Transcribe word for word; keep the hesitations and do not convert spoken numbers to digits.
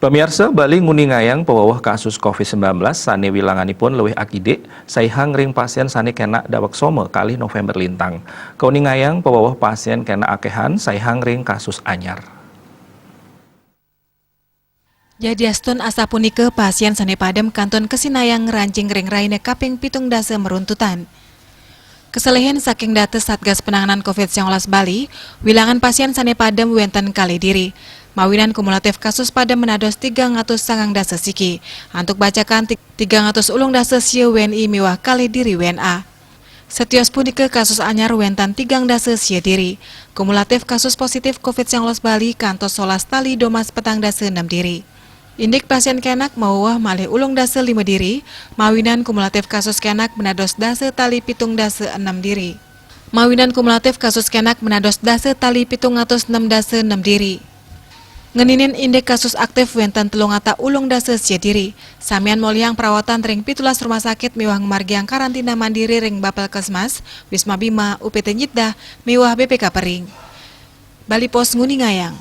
Pamiarsa, Bali nguningayang pawawuh kasus covid sembilan belas sané wilanganipun luwih akidik, saihang ring pasién sané kénak daweg soma kalih November lintang. Kauningayang pawawuh pasién kénak akéhan, saihang ring kasus anyar. Yadiastun asapunika, pasién sané padem kantun kasinayang ngranjing ring rahina kaping pitung dasa maruntutan. Kaselihin saking data Satgas Penanganan covid sembilan belas Bali, wilangan pasién sané padem wénten kalih diri. Mawinan kumulatif kasus padem manados tigang atus sangang dasa siki. Antuk bacakan ti-, tigang atus ulung dasa sia W N I miwah kalih diri W N A. Satios punika kasus anyar wénten tigang dasa sia diri. Kumulatif kasus positif covid sembilan belas Bali kantos solas tali dumas petang dasa nem diri. Indik pasién kénak mawuh malih ulung dasa lima diri, mawinan kumulatif kasus kénak manados dasa tali pitung dasa enem diri. Mawinan kumulatif kasus kénak manados dasa tali pitung atus nem dasa nem diri. Ngeninin indik kasus aktif wénten telung atus ulung dasa sia diri. Samian molihang perawatan ring pitulas rumah sakit miwah ngamargiang karantina mandiri ring Bapelkesmas, Wisma Bima, U P T Nyitdah, miwah B P K Pering. Bali Post nguningayang.